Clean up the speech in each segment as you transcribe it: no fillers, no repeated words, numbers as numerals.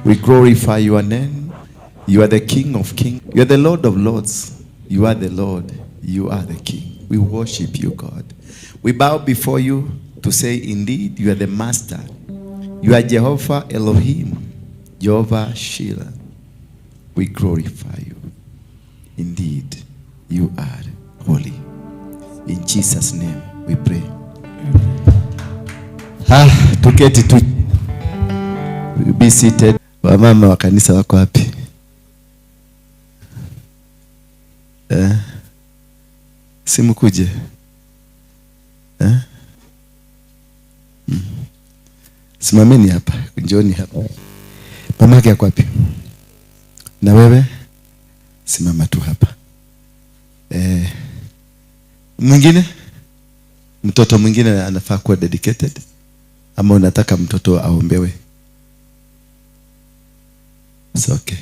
We glorify your name. You are the King of kings. You are the Lord of lords. You are the Lord. You are the King. We worship you, God. We bow before you to say, indeed, you are the Master. You are Jehovah Elohim, Jehovah Sheila. We glorify you. Indeed, you are holy. In Jesus' name we pray. Ah, tuketi tu. Be seated. Wamama wa kanisa wako wapi? Eh? Simkuje. Eh? Simameni hapa, njooni hapa. Mamake yako wapi? Na wewe? Simama tu hapa. Mwingine? Mtoto mwingine anafaa kuwa dedicated? Ama unataka mtoto aombewe? It's okay.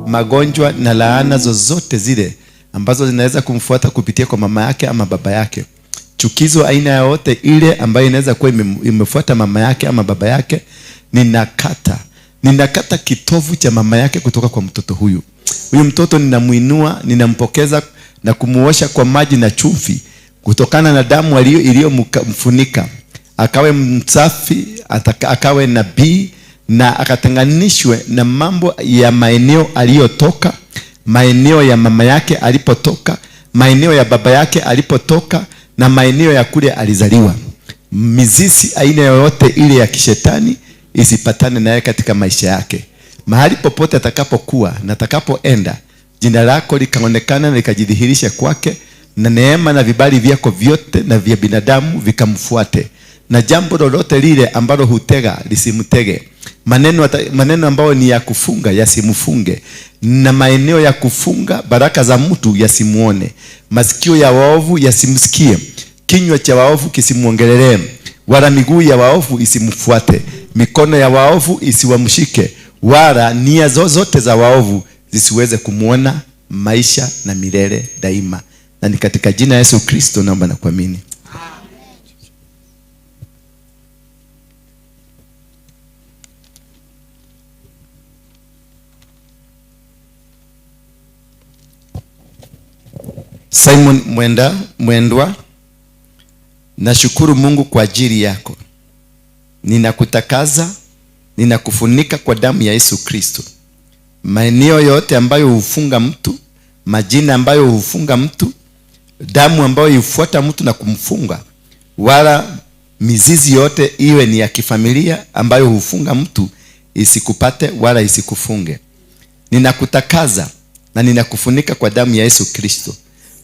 Magonjwa na laana zozote zile ambazo zinaweza kumfuata kupitia kwa mama yake ama baba yake, chukizo aina yoyote ile ambayo inaweza kuwa imefuata mama yake ama baba yake, ninakata kitovu cha mama yake kutoka kwa mtoto huyu. Huyu mtoto ninamuinua, ninampokeza na kumuosha kwa maji na chumvi kutokana na damu iliyomfunika, akawe msafi, akawe nabii na akatenganishwe na mambo ya maeneo aliyotoka, maeneo ya mama yake alipotoka, maeneo ya baba yake alipotoka, na maeneo ya kule alizaliwa. Mizizi aina yoyote ile ya kishetani isipatane naye katika maisha yake. Mahali popote atakapokuwa na atakapoenda, jina lako likaonekana na likajidhihirisha kwake, na neema na vibali vyako vyote na vya binadamu vikamfuate. Na jambo lolote lile ambalo hutega lisimtege. Maneno ambayo ni ya kufunga yasimfunge, na maeneo ya kufunga baraka za mtu yasimuone. Masikio ya waovu yasimsikie, kinywa cha waovu kisimuongelelee, wala miguu ya waovu isimfuate, mikono ya waovu isiwamshike, wala nia zozote za waovu zisiweze kumuona maisha na milele daima. Na ni katika jina Yesu Kristo naomba na kuamini. Simon Mwendwa, nashukuru Mungu kwa ajili yako. Ninakutakaza, ninakufunika kwa damu ya Yesu Kristo. Maeneo yote ambayo hufunga mtu, majina ambayo hufunga mtu, damu ambayo hufuata mtu na kumfunga, wala mizizi yote iwe ni ya kifamilia ambayo hufunga mtu, isikupate wala isikufunge. Ninakutakaza na ninakufunika kwa damu ya Yesu Kristo.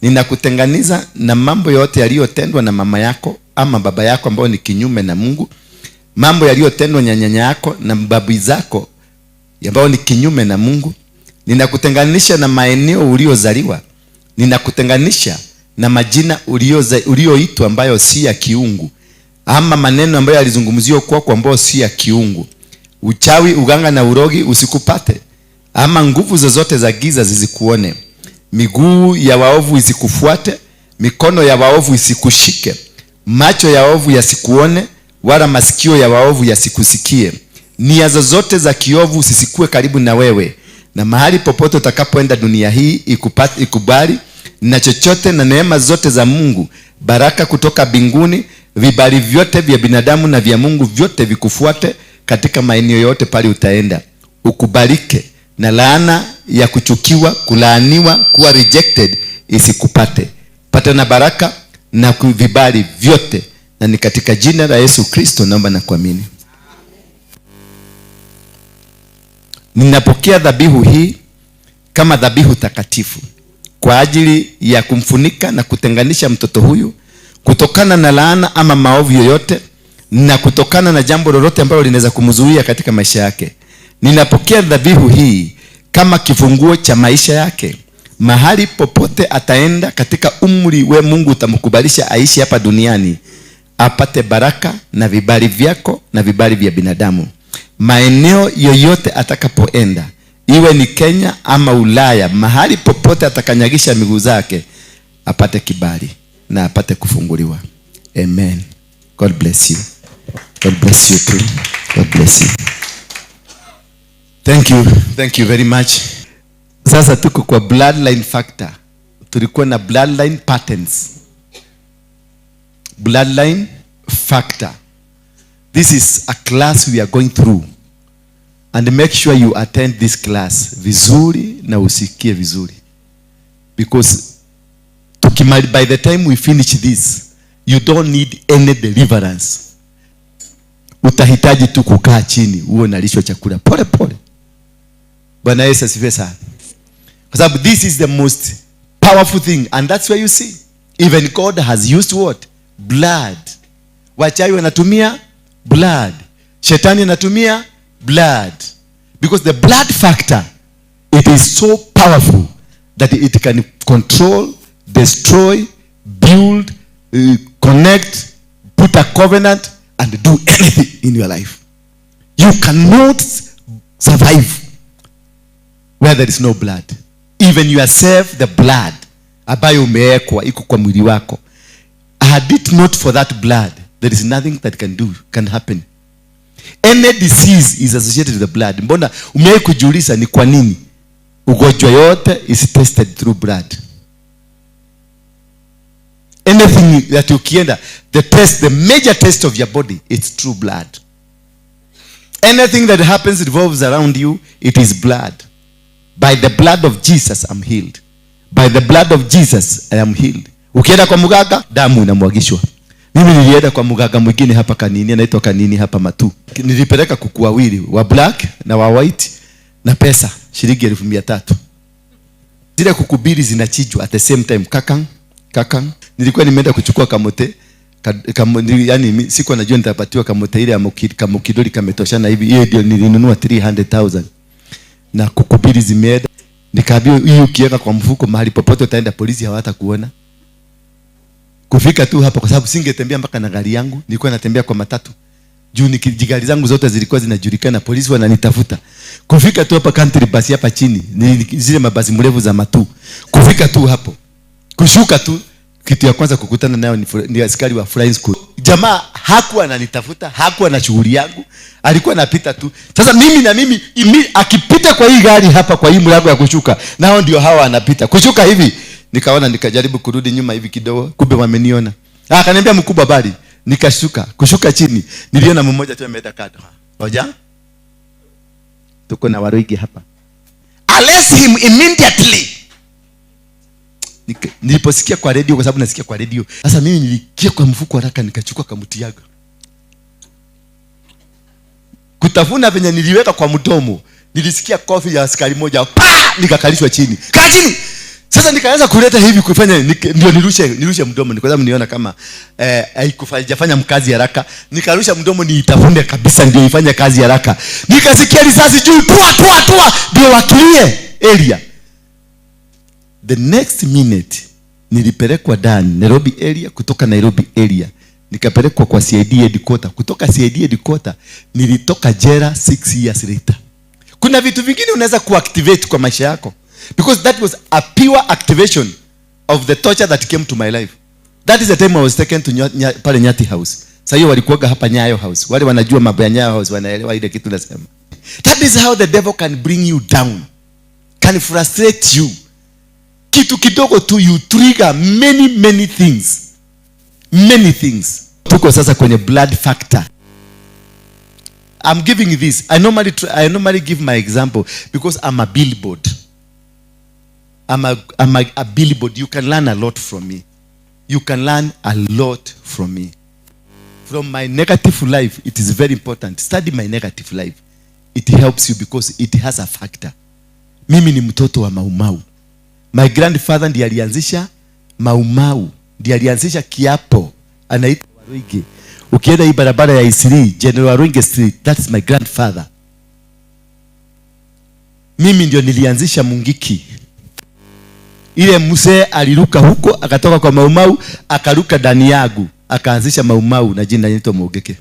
Ninakutenganiza na mambo yote yaliyotendwa na mama yako ama baba yako ambao ni kinyume na Mungu, mambo yaliyotendwa na nyanya yako na babu zako ambao ni kinyume na Mungu. Ninakutenganisha na maeneo uliozaliwa. Ninakutenganisha na majina ulioitwa ambayo si ya kiungu, ama maneno ambayo yalizungumziwa kwako ambayo si ya kiungu. Uchawi, uganga na urogi usikupate, ama nguvu zozote za giza zisikuone. Miguu ya waovu isikufuate, mikono ya waovu isikushike, macho ya waovu yasikuone, wala masikio ya waovu yasikusikie. Nia zozote za kiovu zisikue karibu na wewe, na mahali popote utakapoenda dunia hii ikubali, na chochote na neema zote za Mungu, baraka kutoka mbinguni, vibali vyote vya binadamu na vya Mungu vyote vikufuate katika maeneo yote pale utaenda. Ukubalike na laana ya kuchukiwa, kulaaniwa, kuwa rejected isikupate. Pata na baraka na vibali vyote, na ni katika jina la Yesu Kristo naomba na kuamini. Ninapokea dhabihu hii kama dhabihu takatifu kwa ajili ya kumfunika na kutenganisha mtoto huyu kutokana na laana ama maovu yoyote, na kutokana na jambo lolote ambalo linaweza kumzuia katika maisha yake. Ninapokea dhabihu hii kama kifunguo cha maisha yake. Mahali popote ataenda katika umri we Mungu utamkubalisha aishi hapa duniani, apate baraka na vibali vyako na vibali vya binadamu. Maeneo yoyote atakapoenda, iwe ni Kenya ama Ulaya, mahali popote atakanyagisha miguu zake, apate kibali na apate kufunguliwa. Amen. God bless you. God bless you too. God bless you. Thank you. Thank you very much. Sasa tuko kwa bloodline factor. Tulikuwa na bloodline patterns. Bloodline factor. This is a class we are going through. And make sure you attend this class vizuri na usikie vizuri. Because by the time we finish this, you don't need any deliverance. Utahitaji tu kukaa chini, uwe unalishwa chakula pole pole. Bwana Yesu asifiwe sana. Kwa sababu this is the most powerful thing, and that's where you see even God has used what? Blood. Wachawi wanatumia blood. Shetani anatumia blood. Because the blood factor, it is so powerful that it can control, destroy, build, connect, put a covenant, and do anything in your life. You cannot survive where there is no blood. Even yourself, the blood ambayo umewekwa iko kwa mwili wako, had it not for that blood, there is nothing that can happen. Any disease is associated with the blood. Mbona umewahi kujiuliza ni kwa nini ugonjwa yote is tested through blood? Anything that ukienda, the major test of your body, it's through blood. Anything that happens revolves around you, it is blood. By the blood of Jesus I'm healed. By the blood of Jesus I am healed. Ukienda kwa mganga, damu inamwagishwa. Mimi nilienda kwa mganga mwingine hapa Kanini, anaitwa Kanini hapa Matu. Nilipeleka kuku wawili, wa black na wa white, na pesa shilingi 300,000. Zile kuku mbili zinachinjwa at the same time, kakang kakang. Nilikuwa nimeenda kuchukua kamote, yani sikuwa najua nitapatiwa kamote ile ya kamokidoli kametoshana hivi. Hiyo ndio nilinunua 300,000. Na kuku mbili zimeenda. Nikaambiwa hii ukiweka kwa mfuko mahali popote utaenda polisi hawatakuona. Kufika tu hapa, kwa sababu singetembea mpaka na gari yangu, nilikuwa natembea kwa matatu. Juu gari zangu zote zilikuwa zinajulikana, polisi wananitafuta. Kufika tu hapa country bus hapa chini, ni zile mabasi mrefu za matu. Kufika tu hapo, kushuka tu, kitu ya kwanza kukutana nayo ni askari wa flying school. Jamaa hakuwa ananitafuta, hakuwa na shughuli yangu, alikuwa anapita tu. Sasa mimi na mimi, akipita kwa hii gari hapa, kwa hii mlango ya kushuka, nao ndio hawa anapita. Kushuka hivi, nikaona, nikajaribu kurudi nyuma hivi kidogo, kumbe wameniona. Akaniambia mkubwa bali, nikashuka, kushuka chini, niliona mmoja tu ameenda kando. Ngoja. Tuko na Waruigi hapa. Arrest him immediately. Niliposikia kwa radio, kwa sababu nasikia kwa radio. Sasa mimi nilikia kwa mfuko haraka, nikachukua kamutiaga. Kutafuna venye niliweka kwa mdomo, nilisikia kofi ya askari moja, pa! Nikakalishwa chini. Kaa chini. Sasa nikaanza kuleta hivi kufanya, ndio nirushe mdomo, kwa sababu niliona kama haijafanya mkazi haraka. Nikarusha mdomo niitafune kabisa ndio ifanye kazi haraka. Nikasikia risasi juu, tua tua tua, ndio wakilie area. The next minute nilipelekwa ndani Nairobi area, kutoka Nairobi area nikapelekwa kwa CID headquarter. Kutoka CID headquarter nilitoka jela 6 years later. Kuna vitu vingine unaweza kuactivate kwa maisha yako, because that was a pure activation of the torture that came to my life. That is the time I was taken to pale Nyati House. Sasa hiyo walikuwaga hapa Nyayo House. Wale wanajua mambo ya Nyayo House wanaelewa ile kitu nasema. That is how the devil can bring you down, can frustrate you. Kitu kidogo tu you trigger many many things. Many things. Tuko sasa kwenye blood factor. I'm giving this. I normally give my example because I'm a billboard. I'm a billboard. You can learn a lot from me. You can learn a lot from me. From my negative life, it is very important. Study my negative life. It helps you because it has a factor. Mimi ni mtoto wa Maumau. My grandfather ndiye alianzisha Maumau, ndiye alianzisha kiapo, anaitwa Waruinge. Ukienda hii barabara ya Eastleigh, General Waruinge Street, that's my grandfather. Mimi ndio nilianzisha Mungiki. Ile mzee aliruka huko akatoka kwa Maumau, akaruka ndani yangu, akaanzisha Maumau na jina linaitwa Mungiki.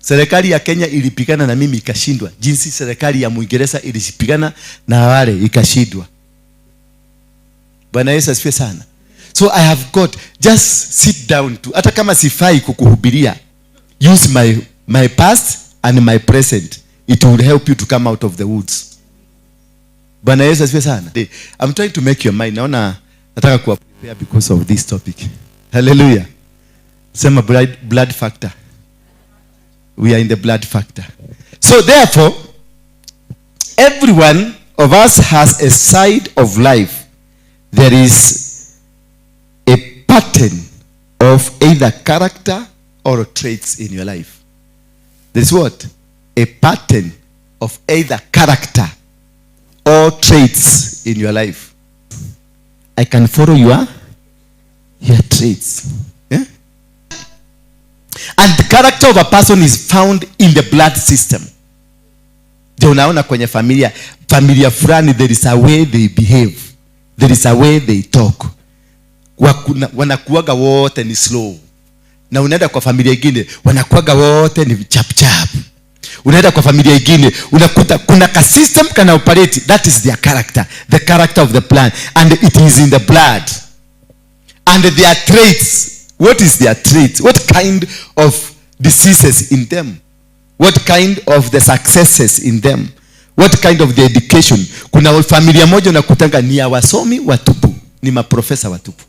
Serikali ya Kenya ilipigana na mimi ikashindwa, jinsi serikali ya Muingereza ilipigana na wale ikashindwa. Bwana Yesu asifiwe sana. So I have got, just sit down to, hata kama sifai kukuhubiria, use my past and my present. It will help you to come out of the woods. Bwana Yesu asifiwe sana. I'm trying to make your mind. Naona nataka kuwa prepare because of this topic. Hallelujah. Sema blood factor. We are in the blood factor. So therefore, every one of us has a side of life. There is a pattern of either character or traits in your life. There is what? A pattern of either character or traits in your life. I can follow your traits. Yeah? And the character of a person is found in the blood system. Ndio unaona kwenye familia fulani, there is a way they behave. There is a way they talk. Wanakuwaga wote ni slow. Na unaenda kwa familia ingine, wanakuwaga wote ni chap chap. Unaenda kwa familia ingine, unakuta kuna ka system kana operate. That is their character, the character of the plan, and it is in the blood. And their traits, what is their traits? What kind of diseases in them? What kind of the successes in them? What kind of the education? Kuna familia moja unakutanga ni ya wasomi watupu, ni maprofesa watupu.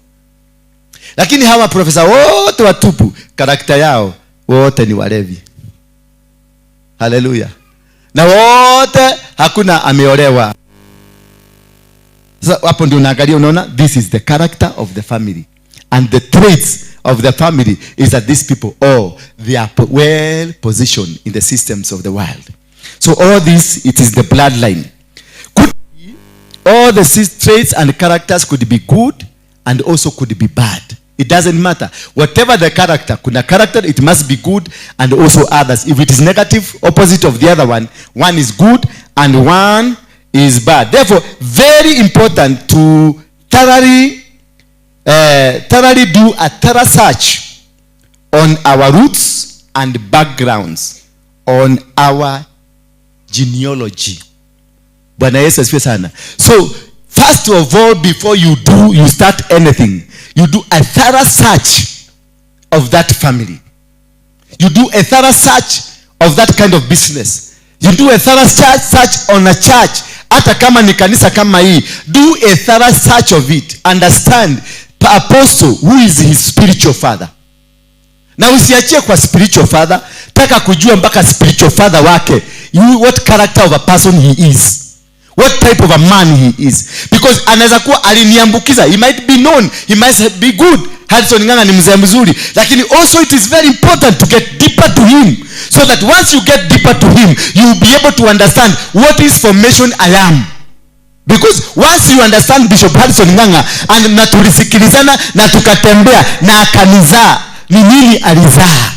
Lakini hawa maprofesa wote watupu, character yao wote ni walevi. Haleluya. Na wote hakuna ameolewa. Sasa hapo ndio unaangalia, unaona this is the character of the family. And the traits of the family is that these people, oh, they are well positioned in the systems of the world. So all this, it is the bloodline. Could be, all the traits and characters could be good and also could be bad. It doesn't matter. Whatever the character, kuna character, it must be good and also others. If it is negative, opposite of the other one, one is good and one is bad. Therefore, very important to thoroughly do a thorough search on our roots and backgrounds, on our genealogy. Bwana Yesu asifiwe sana. So, first of all, before you start anything, you do a thorough search of that family. You do a thorough search of that kind of business. You do a thorough search on a church. Hata kama ni kanisa kama hii, do a thorough search of it. Understand apostle, who is his spiritual father. Na usiachie kwa spiritual father, taka kujua mpaka spiritual father wake, what character of a person he is. What type of a man he is. Because anaweza kuwa aliniambukiza, he might be known, he might be good. Harrison Ng'ang'a ni mzee mzuri, lakini also it is very important to get deeper to him, so that once you get deeper to him, you will be able to understand what is formation I am. Because once you understand Bishop Harrison Ng'ang'a, and na tulisikilizana na tukatembea na akanizaa, ni nini alizaa?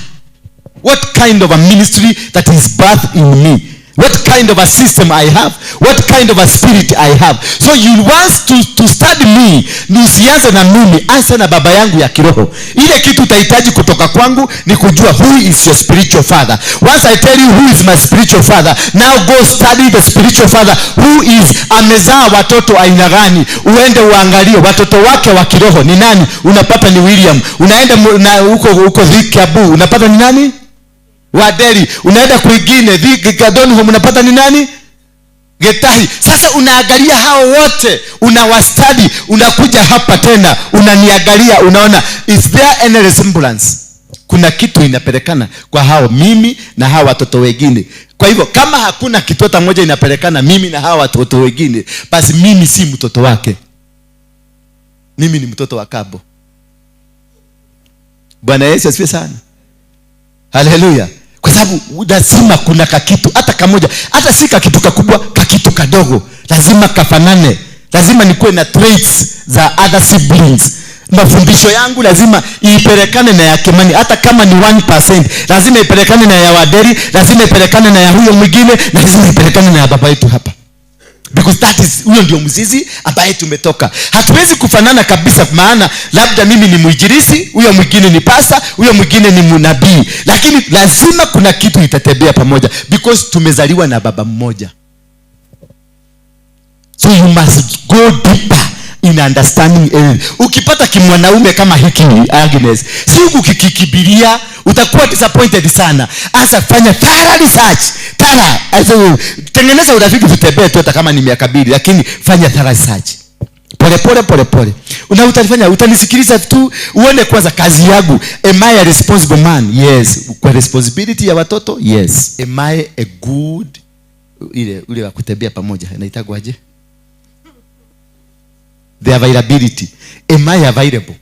What kind of a ministry that is birthed in me? What kind of a system I have? What kind of a spirit I have? So you want to study me, ni usianze na mimi, anza na baba yangu ya kiroho. Ile kitu utahitaji kutoka kwangu ni kujua who is your spiritual father. Once I tell you who is my spiritual father, now go study the spiritual father who is, amezaa watoto aina gani. Uende uangalie watoto wake wa kiroho ni nani. Unapata ni William. Unaenda na huko Kiambu, unapata ni nani? Waderi. Unaenda kwingine Donholm, unapata ni nani? Getahi. Sasa unaangalia hao wote, unawastudy, unakuja hapa tena unaniangalia, unaona is there any resemblance? Kuna kitu inapelekana kwa hao mimi na hao watoto wengine. Kwa hivyo kama hakuna kitu hata moja inapelekana mimi na hao watoto wengine, basi mimi si mtoto wake. Mimi ni mtoto wa kabo. Bwana Yesu asifiwe sana. Haleluya. Kwa sababu lazima kuna kakitu hata kamoja, hata si kakitu kakubwa, kakitu kadogo, lazima kafanane. Lazima nikuwe na traits za other siblings. Mafundisho yangu lazima ipelekane na ya Kimani, hata kama ni 1%, lazima ipelekane na ya Waderi, lazima ipelekane na ya huyo mwingine, na lazima ipelekane na ya baba yetu hapa. Because that is, huyo ndio mzizi ambaye tumetoka. Hatuwezi kufanana kabisa, maana labda mimi ni mwinjilisti, huyo mwingine ni pasa, huyo mwingine ni mnabii, lakini lazima kuna kitu itatembea pamoja because tumezaliwa na baba mmoja. So you must go deeper in understanding everything. Ukipata kimwanaume kama hiki Agnes, si ukikikimbilia utakuwa disappointed sana. Asa fanya thorough research. Thorough. Asa, tengeneza urafiki, tutembee tu hata kama ni miaka 2, lakini fanya thorough research. Pole pole pole pole. Una utafanya, utanisikiliza tu uone kwanza kazi yangu. Am I a responsible man? Yes. Kwa responsibility ya watoto? Yes. Am I a good ile ule wa kutembea pamoja inaitagwaje? The availability. Am I available?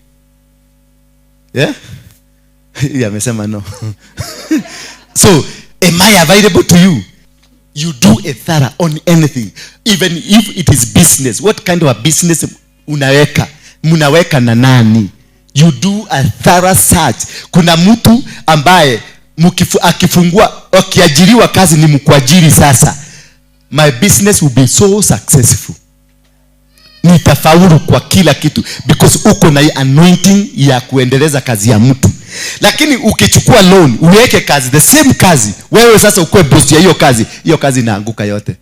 Yeah? Yeah, amesema no. So, am I available to you? You do a thorough on anything, even if it is business. What kind of a business unaweka? Mnaweka na nani? You do a thorough search. Kuna mtu ambaye akifungua, akiajiriwa kazi ni mkuajiri sasa. My business will be so successful. Nitafaulu kwa kila kitu because uko na anointing ya kuendeleza kazi ya mtu. Lakini ukichukua loan uweke kazi, the same kazi, wewe sasa ukue boss ya hiyo kazi, hiyo kazi inaanguka yote.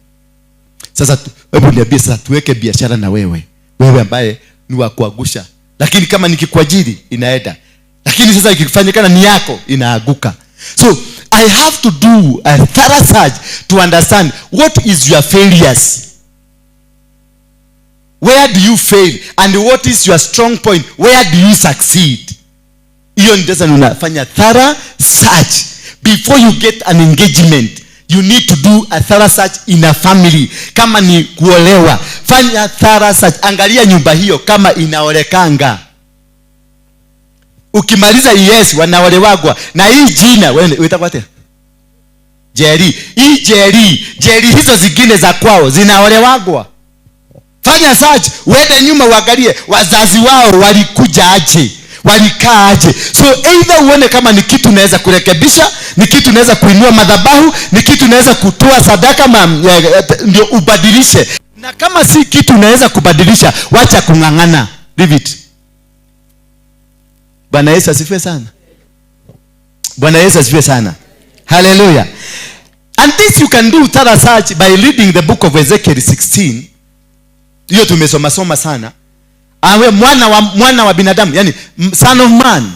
Sasa hebu niambie sasa, tuweke biashara na wewe, wewe ambaye ni wa kuangusha, lakini kama nikikuajiri inaenda, lakini sasa ikifanyikana ni yako inaanguka. So I have to do a thorough search to understand what is your failures. Where do you fail? And what is your strong point? Where do you succeed? Hiyo ndio sasa unafanya thorough search. Before you get an engagement, you need to do a thorough search in a family. Kama ni kuolewa, fanya thorough search. Angalia nyumba hiyo kama inaolekanga. Ukimaliza yes, wanaolewagwa. Na hii jina, wewe utakuwa tena Jerry. Hii Jerry, Jerry hizo zingine za kwao zinaolewagwa. Fanya search, uende nyuma uangalie wazazi wao walikuja aje, walikaa aje. So either uone kama ni kitu unaweza kurekebisha, ni kitu unaweza kuinua madhabahu, ni kitu unaweza kutoa sadaka ndio ubadilishe. Na kama si kitu unaweza kubadilisha, wacha kung'ang'ana. Leave it. Bwana Yesu asifiwe sana. Bwana Yesu asifiwe sana. Hallelujah. And this you can do thorough search by reading the book of Ezekiel 16. Hiyo tumesoma soma sana. Awe mwana wa binadamu, yani son of man,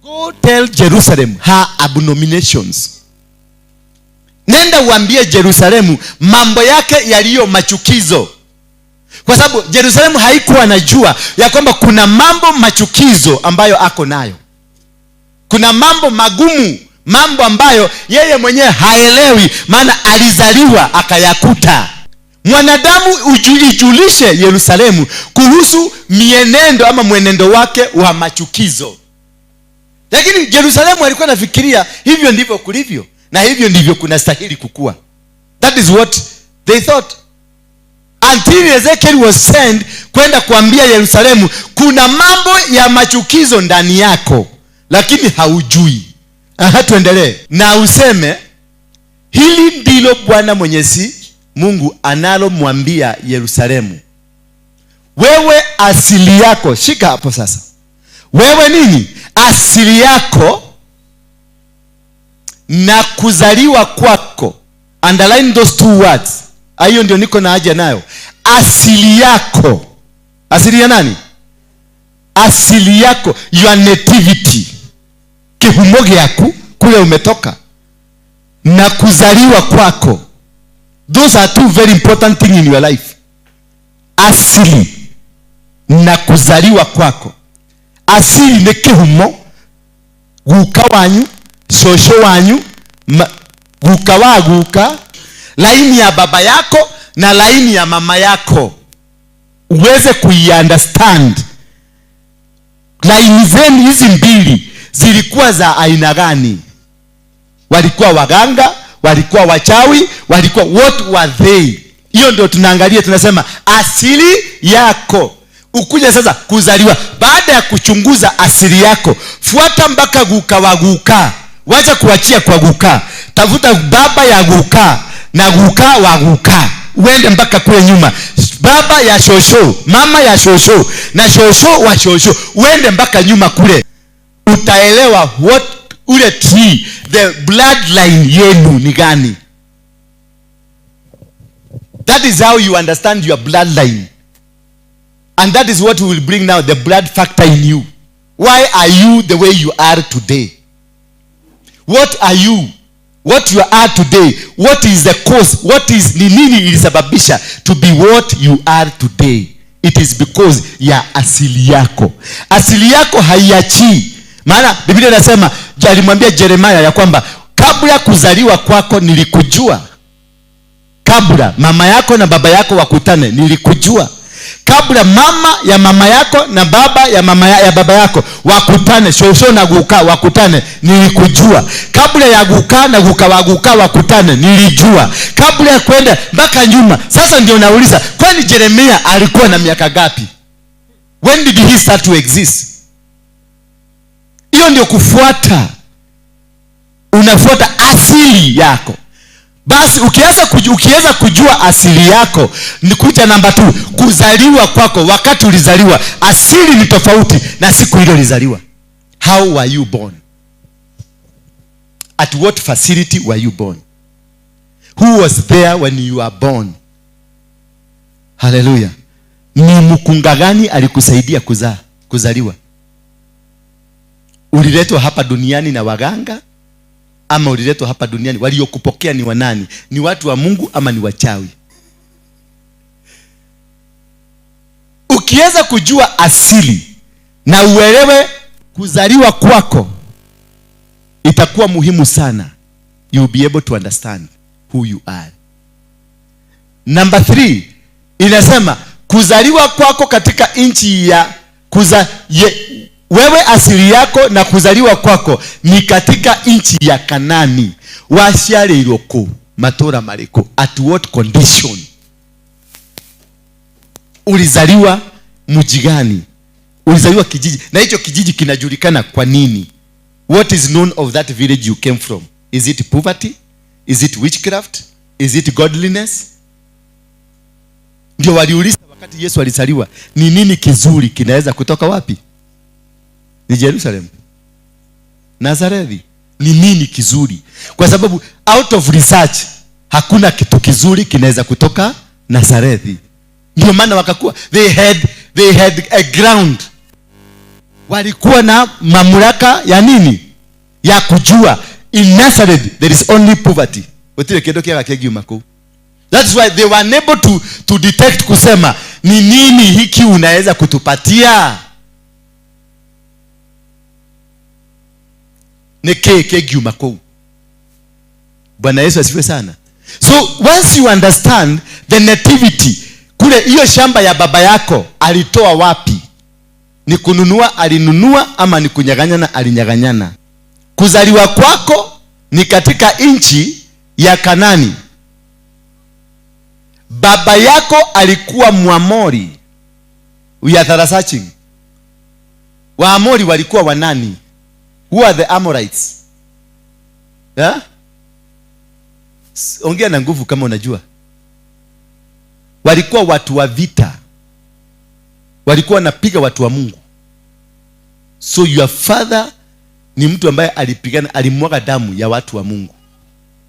go tell Jerusalem her abominations. Nenda uambie Jerusalemu mambo yake yaliyo machukizo. Kwa sababu Jerusalemu haikuwa anajua ya kwamba kuna mambo machukizo ambayo ako nayo. Kuna mambo magumu, mambo ambayo yeye mwenyewe haelewi, maana alizaliwa akayakuta. Mwanadamu ijulishe Yerusalemu kuhusu mienendo ama mwenendo wake wa machukizo. Lakini Yerusalemu alikuwa anafikiria hivyo ndivyo kulivyo na hivyo ndivyo kunastahili kukua. That is what they thought. Until Ezekiel was sent kwenda kuambia Yerusalemu kuna mambo ya machukizo ndani yako lakini haujui. Aha, tuendelee. Na useme hili ndilo Bwana Mwenyezi Mungu analomwambia Yerusalemu. Wewe asili yako, shika hapo sasa. Wewe nini? Asili yako na kuzaliwa kwako. Underline those two words. Hiyo ndio niko na haja nayo. Asili yako. Asili ya nani? Asili yako, your nativity. Kihumo gyaku, kule umetoka. Na kuzaliwa kwako. Those are two very important things in your life. Asili na kuzaliwa kwako. Asili ni kihumo. Guka wanyu, shosho wanyu, guka wa guka, laini ya baba yako na laini ya mama yako, uweze kuiunderstand. Laini zenu hizi mbili zilikuwa za aina gani? Walikuwa waganga, walikuwa wachawi, walikuwa what were they? Hiyo ndio tunaangalia, tunasema asili yako. Ukuja sasa kuzaliwa, baada ya kuchunguza asili yako, fuata mpaka guka wa guka. Wacha kuachia kwa guka. Tafuta baba ya guka na guka wa guka, uende mpaka kule nyuma. Baba ya shosho, mama ya shosho na shosho wa shosho, uende mpaka nyuma kule. Utaelewa what ule tree, the bloodline yenu ni gani. That is how you understand your bloodline. And that is what we will bring now, the blood factor in you. Why are you the way you are today? What are you? What you are today? What is the cause? What is ni nini ilisababisha to be what you are today? It is because ya asili yako. Asili yako haiachii. Maana Biblia inasema, alimwambia Jeremiah ya kwamba kabla kuzaliwa kwako nilikujua. Kabla mama yako na baba yako wakutane nilikujua. Kabla mama ya mama yako na baba ya mama ya baba yako wakutane, shosho na guka wakutane, nilikujua. Kabla ya guka na guka wa guka wakutane, nilijua. Kabla ya kwenda mpaka nyuma. Sasa ndio nauliza, kwani Jeremia alikuwa na miaka gapi? When did he start to exist? Hiyo ndio kufuata. Unafuata asili yako. Basi ukiweza kujua asili yako, ni kuja namba 2, kuzaliwa kwako. Wakati ulizaliwa, asili ni tofauti na siku ile ulizaliwa. How were you born? At what facility were you born? Who was there when you were born? Hallelujah. Ni mkunga gani alikusaidia kuzaliwa? Uliletwa hapa duniani na waganga? Ama uliletwa hapa duniani, waliokupokea ni wanani? Ni watu wa Mungu ama ni wachawi? Ukiweza kujua asili na uelewe kuzaliwa kwako, itakuwa muhimu sana. You will be able to understand who you are. Number 3, inasema kuzaliwa kwako katika nchi ya wewe asili yako na kuzaliwa kwako ni katika nchi ya Kanani. Washiarirwo ku matura mariko? At what condition? Ulizaliwa mji gani? Ulizaliwa kijiji, na hicho kijiji kinajulikana kwa nini? What is known of that village you came from? Is it poverty? Is it witchcraft? Is it godliness? Ndio waliuliza wakati Yesu alizaliwa, ni nini kizuri kinaweza kutoka wapi? Ni Jerusalem, Nazarethi. Ni nini kizuri? Kwa sababu out of research hakuna kitu kizuri kinaweza kutoka Nazarethi. Ndio maana wakakuwa they had a ground. Walikuwa na mamlaka ya nini? Ya kujua in Nazareth there is only poverty. Otile kindu kiaga kigiuma kuu. That's why they were unable to detect kusema ni nini hiki unaweza kutupatia. Neke kigiuma kuu. Bwana Yesu asifiwe sana. So once you understand the nativity, kule hiyo shamba ya baba yako alitoa wapi? Ni kununua alinunua, ama ni kunyang'anyana alinyang'anyana? Kuzaliwa kwako ni katika nchi ya Kanani. Baba yako alikuwa Muamori. We are searching. Waamori walikuwa wanani? Who are the Amorites? Yeah? Ongea na nguvu kama unajua. Walikuwa watu wa vita. Walikuwa wanapiga watu wa Mungu. So your father ni mtu ambaye alipigana, alimwaga damu ya watu wa Mungu.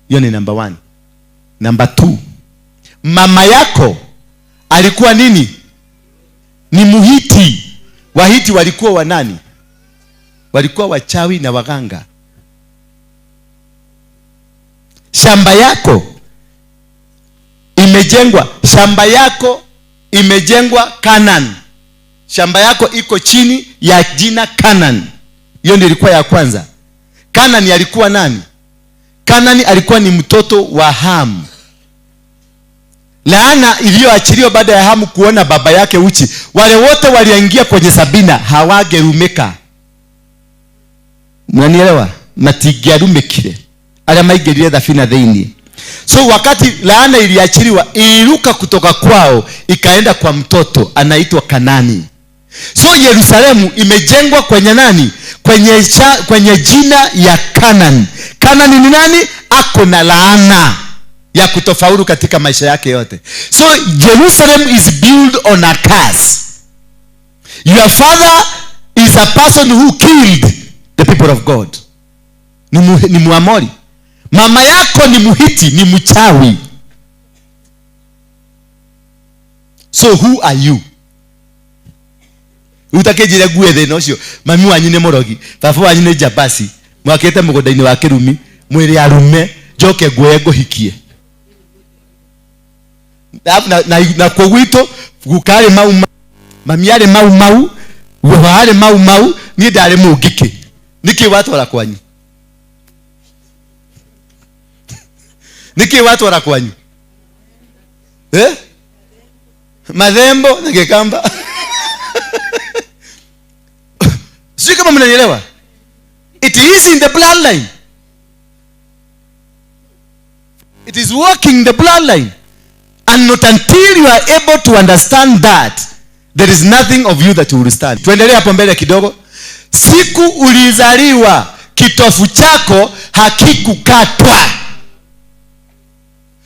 Hiyo ni number 1. Number 2, mama yako alikuwa nini? Ni Muhiti. Wahiti walikuwa wanani? Walikuwa wachawi na waganga. Shamba yako imejengwa, shamba yako imejengwa Canaan. Shamba yako iko chini ya jina Canaan. Hiyo ndio ilikuwa ya kwanza. Kanani alikuwa nani? Kanani alikuwa ni mtoto wa Ham. Laana iliyoachiliwa baada ya Hamu kuona baba yake uchi, wale wote waliingia kwenye Sabina hawagerumeka. Mnanielewa? Matigerumekire. Ala maigerire dafina theini. So wakati laana iliachiliwa, iliruka kutoka kwao ikaenda kwa mtoto anaitwa Kanani. So Yerusalemu imejengwa kwenye nani? Kwenye jina ya Kanani. Kanani ni nani? Ako na laana ya kutofaulu katika maisha yake yote. So Jerusalem is built on a curse. Your father is a person who killed the people of God. Ni Muamori. Mama yako ni Muhiti, ni mchawi. So who are you? Utakejire gue thina ucio. Mami wanyu ni murogi, baba wanyu ni jabasi, mwakete mugunda-ini wa kirumi, mwiri arume, njoke nguoye nguhikie. Na kwa gwitũ guka arĩ mau mau, mami arĩ mau mau, guoha arĩ mau mau, niĩ ndarĩ mũngĩkĩ. Nĩkĩ watwara kwanyu? Nĩkĩ watwara kwanyu? Eh? Madhembo na Kikamba. Sio kama mnanielewa? It is in the bloodline. It is working the bloodline. And not until you are able to understand that, there is nothing of you that will stand. Tuendelee hapo mbele kidogo. Siku ulizaliwa, kitofu chako hakikukatwa.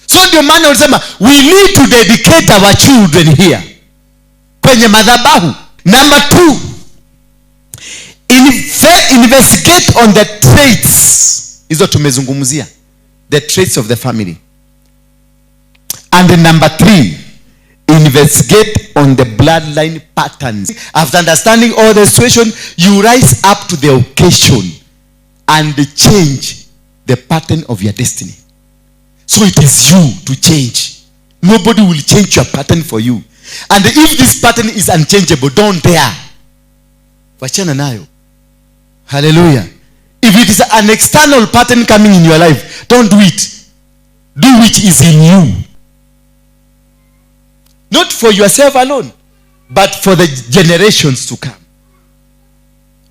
So ndio maana ulisema we need to dedicate our children here kwenye madhabahu. Number 2, investigate on the traits. Hizo tumezungumzia, the traits of the family. And number 3, investigate on the bloodline patterns. After understanding all the situation, you rise up to the occasion and change the pattern of your destiny. So it is you to change. Nobody will change your pattern for you. And if this pattern is unchangeable, don't dare. Wachana nayo. Hallelujah. If it is an external pattern coming in your life, don't do it. Do which is in you. Not for yourself alone, but for the generations to come.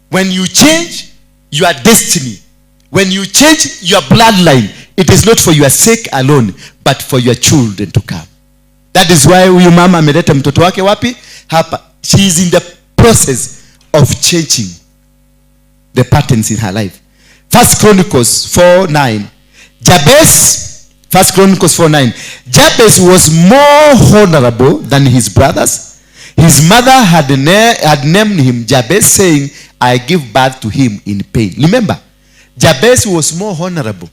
When you change your destiny, when you change your bloodline, it is not for your sake alone, but for your children to come. That is why huyu mama ameleta mtoto wake wapi? Hapa. She is in the process of changing the patterns in her life. 1 Chronicles 4:9. Jabez, 1 Chronicles 4:9. Jabez was more honorable than his brothers. His mother had named him Jabez, saying, I give birth to him in pain. Remember, Jabez was more honorable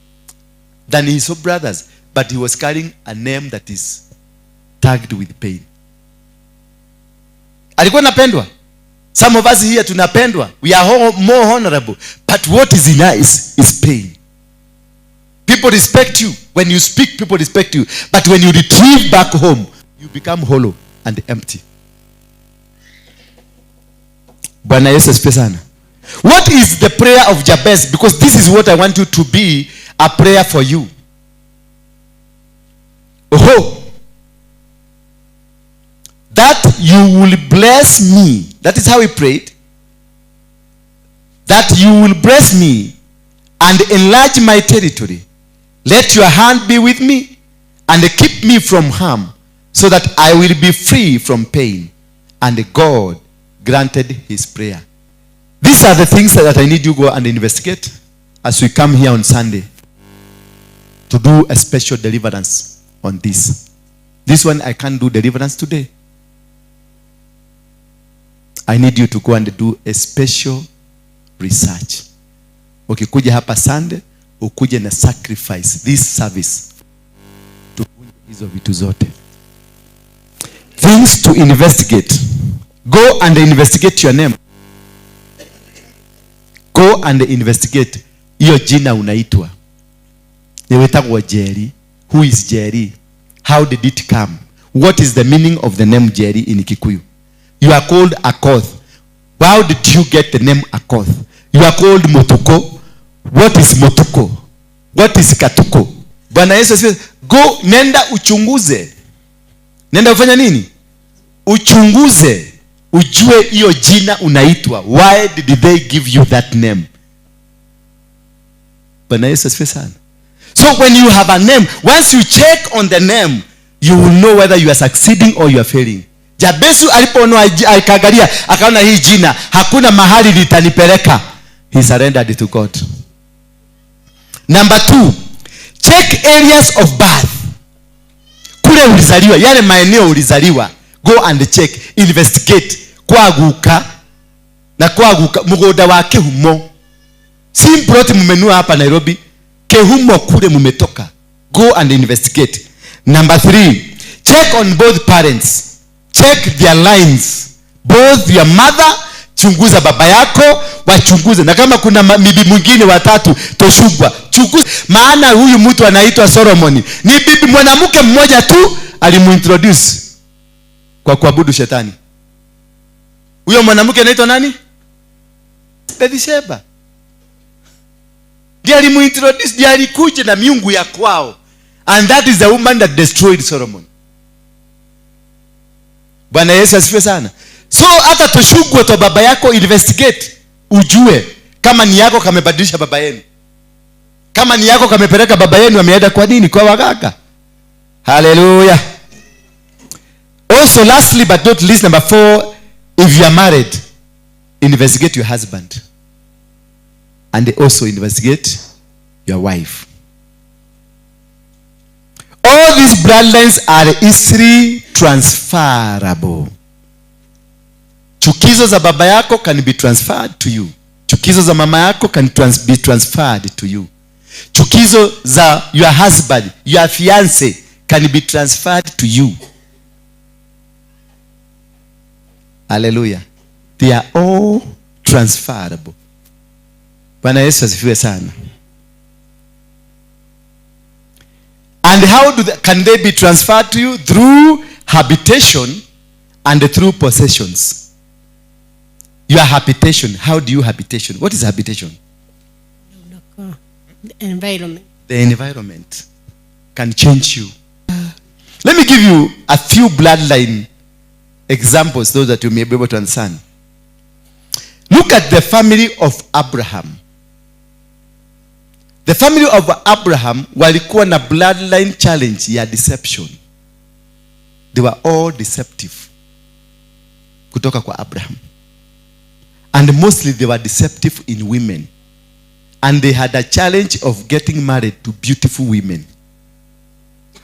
than his brothers, but he was carrying a name that is tagged with pain. Alikuwa anapendwa. Some of us here tunapendwa. We are more honorable. But what is in us is pain. People respect you. When you speak, people respect you. But when you retrieve back home, you become hollow and empty. Bwana Yesu asifiwe sana. What is the prayer of Jabez? Because this is what I want you to be a prayer for you. Oh, that you will bless me. That is how he prayed. That you will bless me and enlarge my territory. Let your hand be with me and keep me from harm, so that I will be free from pain. And God granted his prayer. These are the things that I need you to go and investigate as we come here on Sunday to do a special deliverance on this. This one, I can't do deliverance today. I need you to go and do a special research. Ukikuja hapa Sunday, ukuje na sacrifice this service. Tuvunje hizo vitu zote. Things to investigate. Go and investigate your name. Go and investigate. Hiyo jina unaitwa. Niwetagwa Jerry. Who is Jerry? How did it come? What is the meaning of the name Jerry in Kikuyu? You are called Akoth. How did you get the name Akoth? You are called Motuko. What is Motuko? What is Katuko? Bwana Yesu asifiwe. Go, nenda uchunguze. Nenda ufanya nini? Uchunguze. Ujue hiyo jina unaitwa. Why did they give you that name? Bwana Yesu asifiwe sana. So when you have a name, once you check on the name, you will know whether you are succeeding or you are failing. Jabesu alipoona, akaangalia, akaona hii jina hakuna mahali litanipeleka. He surrendered to God. Number 2, check areas of birth. Kule ulizaliwa, yale maeneo ulizaliwa. Go and check, investigate. Kwa guka na kwa guka mugunda wa Kihumo. Si plot mmenunua hapa Nairobi. Kihumo kule mmetoka. Go and investigate. Number 3, check on both parents. Check their lines. Both your mother, chunguza baba yako, wachunguze. Na kama kuna bibi mwingine watatu, toshugwa, chunguza. Maana huyu mtu anaitwa Solomon. Ni bibi mwanamke mmoja tu alimuintroduce kwa kuabudu shetani. Huyo mwanamke anaitwa nani? Bathsheba. Ndiye alimuintroduce, ndiye alikuja na miungu ya kwao. And that is the woman that destroyed Solomon. Bwana Yesu asifiwe sana. So hata tushugwe kwa baba yako, investigate, ujue kama ni yako kamebadilisha baba yenu. Kama ni yako kamepeleka baba yenu ameenda kwa nini? Kwa waganga. Hallelujah. Also lastly but not least, number 4, if you are married, investigate your husband. And also investigate your wife. All these bloodlines are easily transferable. Chukizo za baba yako can be transferred to you. Chukizo za mama yako can be transferred to you. Chukizo za your husband, your fiance can be transferred to you. Hallelujah. They are all transferable. Bwana Yesu asifiwe sana. And how can they be transferred to you? Through habitation and through possessions. Your habitation. How do you habitation? What is habitation? The environment. The environment can change you. Let me give you a few bloodline examples so that you may be able to understand. Look at the family of Abraham. The family of Abraham walikuwa na bloodline challenge ya deception. They were all deceptive. Kutoka kwa Abraham. And mostly they were deceptive in women. And they had a challenge of getting married to beautiful women.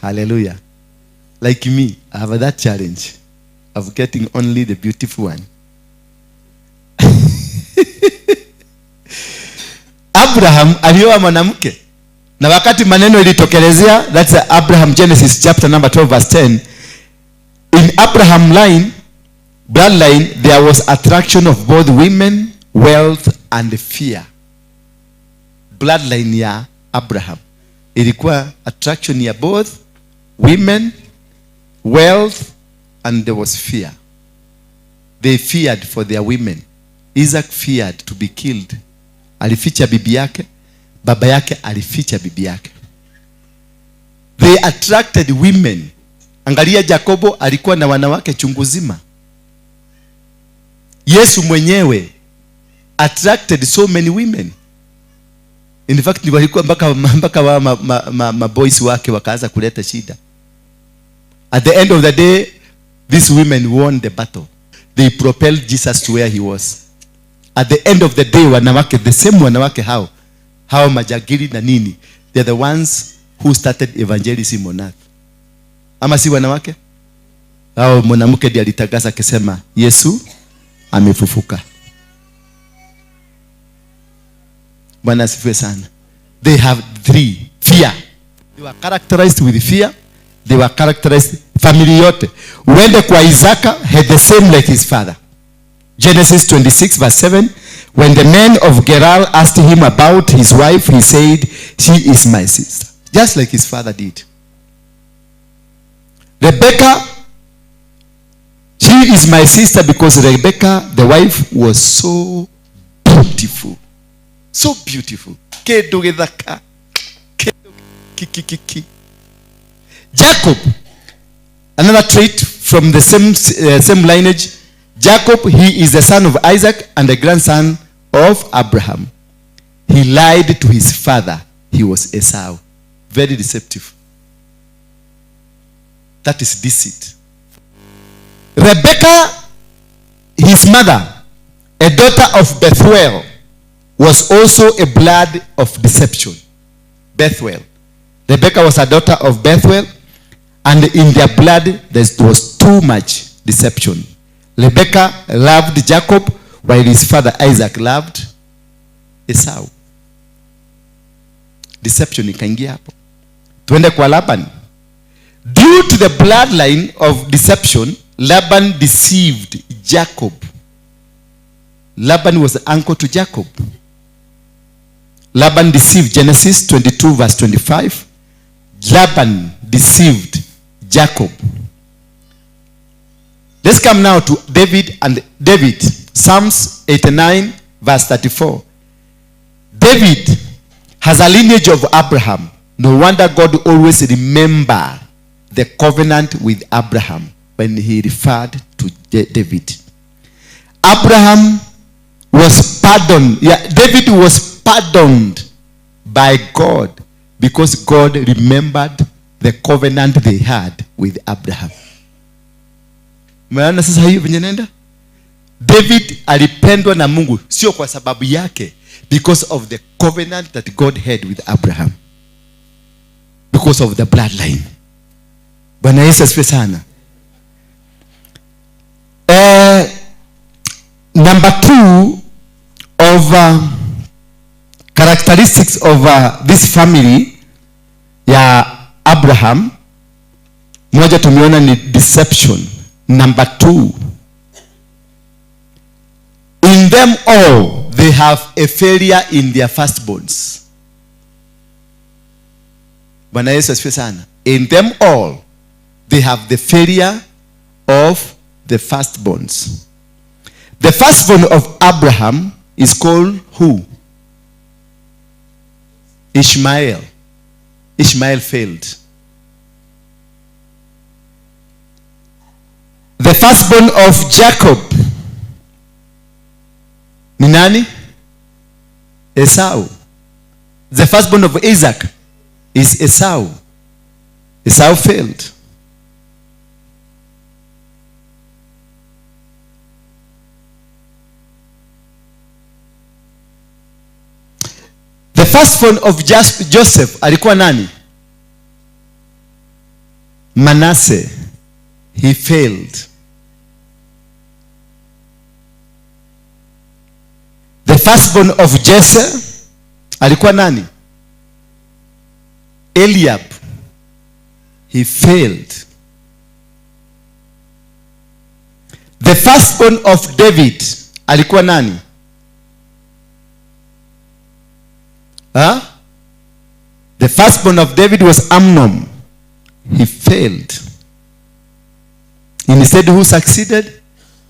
Hallelujah. Like me, I have that challenge of getting only the beautiful one. Abraham alioa mwanamke. Na wakati maneno ilitokelezea, that's Abraham, Genesis chapter number 12 verse 10. In Abraham line, bloodline, there was attraction of both women, wealth and fear. Bloodline ya Abraham ilikuwa attraction ya both women, wealth, and there was fear. They feared for their women. Isaac feared to be killed. Alificha bibi yake. Baba yake alificha bibi yake. They attracted women. Angalia Jacobo alikuwa na wanawake chungu zima. Yesu mwenyewe attracted so many women. In fact, walikuwa mpaka wa ma boys wake wakaanza kuleta shida. At the end of the day, these women won the battle. They propelled Jesus to where he was. At the end of the day, wanawake, the same wanawake hao majagiri na nini, they are the ones who started evangelism on earth. Ama si wanawake? Hao mwanamke ndiye alitangaza akisema Yesu amefufuka. Bwana asifiwe sana. They have three. Fear. They were characterized with fear. They were characterized, family yote. Uende kwa Isaka, had the same like his father. Genesis 26 verse 7. When the men of Gerar asked him about his wife, he said, she is my sister. Just like his father did. Rebecca, she is my sister because Rebecca, the wife, was so beautiful. So beautiful. Kindu githaka. Kindu kikikiki. Jacob, another trait from the same lineage. Jacob, he is the son of Isaac and the grandson of Abraham. He lied to his father. He was Esau. Very deceptive. That is deceit. Rebekah, his mother, a daughter of Bethuel, was also a blood of deception. Bethuel. Rebekah was a daughter of Bethuel, and in their blood there was too much deception. Rebekah loved Jacob, while his father Isaac loved Esau. Deception ikaingia hapo. Tuende kwa Laban. Due to the bloodline of deception, Laban deceived Jacob. Laban was the uncle to Jacob. Laban deceived, Genesis 22 verse 25. Laban deceived Jacob. Let's come now to David and David. Psalms 89 verse 34. David has a lineage of Abraham. No wonder God always remember the covenant with Abraham when he referred to David. Abraham was pardoned. Yeah, David was pardoned by God because God remembered the covenant they had with Abraham. Umeona sasa hiyo venye nenda? David alipendwa na Mungu sio kwa sababu yake, because of the covenant that God had with Abraham, because of the bloodline. Bwana Yesu asifiwe sana. Number 2 of characteristics of this family ya Abraham, moja tumeona ni deception. Number 2, in them all they have a failure in their firstborns. Bwana Yesu asifiwe sana. In them all they have the failure of the firstborns. The firstborn of Abraham is called who? Ishmael. Ishmael failed. The firstborn of Jacob ni nani? Esau. The firstborn of Isaac is Esau. Esau failed. The firstborn of Joseph alikuwa nani? Manasseh. He failed. The firstborn of Jesse alikuwa nani? Eliab. He failed. The firstborn of David alikuwa nani? Huh? The firstborn of David was Amnon. He failed. Instead, who succeeded?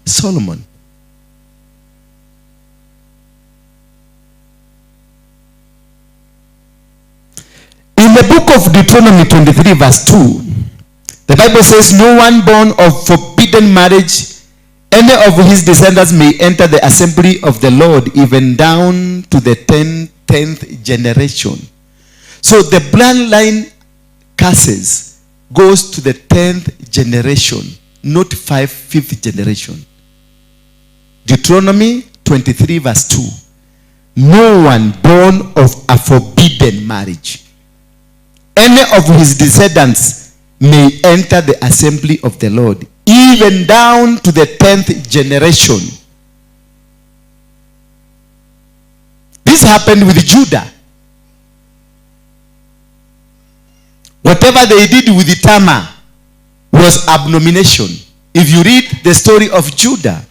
Solomon. In the book of Deuteronomy 23 verse 2, the Bible says, no one born of forbidden marriage, any of his descendants may enter the assembly of the Lord, even down to the 10th generation. So the bloodline curses goes to the 10th generation, not 5th generation. Deuteronomy 23 verse 2. No one born of a forbidden marriage, any of his descendants may enter the assembly of the Lord, even down to the 10th generation. This happened with Judah. Whatever they did with Tamar was abomination. If you read the story of Judah,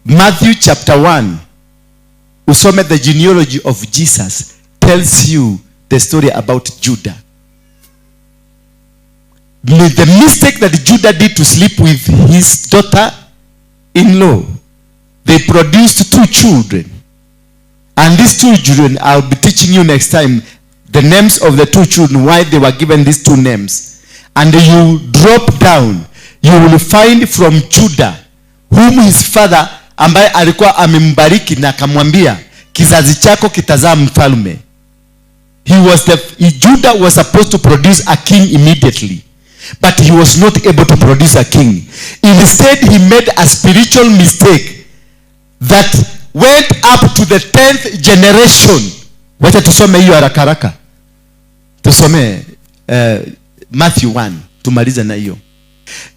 Matthew chapter 1, usome the genealogy of Jesus, tells you the story about Judah. The mistake that Judah did to sleep with his daughter-in-law, they produced 2 children. And these two children, I'll be teaching you next time the names of the two children, why they were given these two names. And you drop down, you will find from Judah, whom his father ambaye alikuwa amembariki na akamwambia, "Kizazi chako kitazaa mfalme." He was the he, Judah was supposed to produce a king immediately, but he was not able to produce a king. Instead, he made a spiritual mistake that went up to the 10th generation. Wacha tusome hiyo haraka haraka. Tusome Matthew 1, tumalize na hiyo.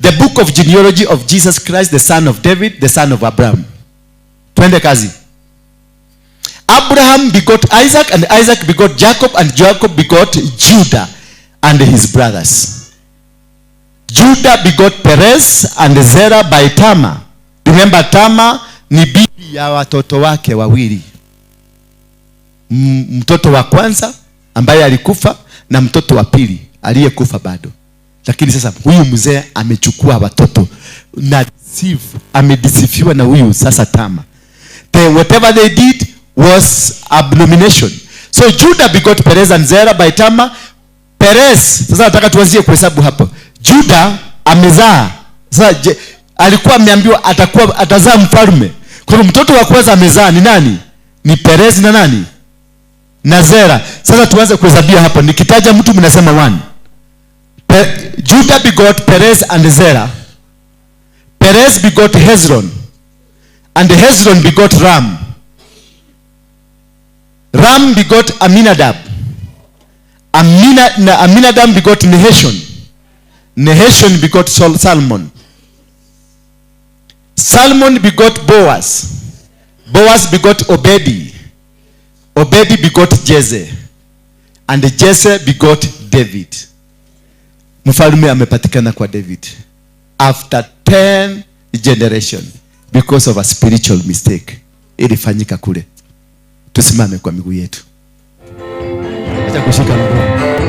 The book of genealogy of Jesus Christ, the son of David, the son of Abraham. Twende kazi. Abraham begot Isaac, and Isaac begot Jacob, and Jacob begot Judah and his brothers. Judah begot Perez and Zerah by Tamar. Remember, Tamar ni bibi ya watoto wake wawili. Mtoto wa kwanza ambaye alikufa na mtoto wa pili aliyekufa bado. Lakini sasa huyu mzee amechukua watoto na deceive, amedeceiviwa na huyu sasa Tamar. Whatever they did was abomination. So Judah begot Perez and Zerah by Tamar. Perez, sasa nataka tuanzie kuhesabu hapo. Judah amezaa. Sasa je, alikuwa ameambiwa atakuwa atazaa mfalme. Kwa hivyo mtoto wa kwanza amezaa ni nani? Ni Perez na nani? Na Zera. Sasa tuanze kuhesabia hapo. Nikitaja mtu mnasema one. Judah begot Perez and Zerah. Perez begot Hezron. And Hezron begot Ram. Ram begot Aminadab. Aminadab begot Naheshon. Naheshon begot Salmon. Salmon begot Boaz. Boaz begot Obedi. Obedi begot Jesse. And Jesse begot David. Mfalme amepatikana kwa David after 10 generation because of a spiritual mistake ilifanyika kule. Tusimame kwa miguu yetu. Acha kushika mkono.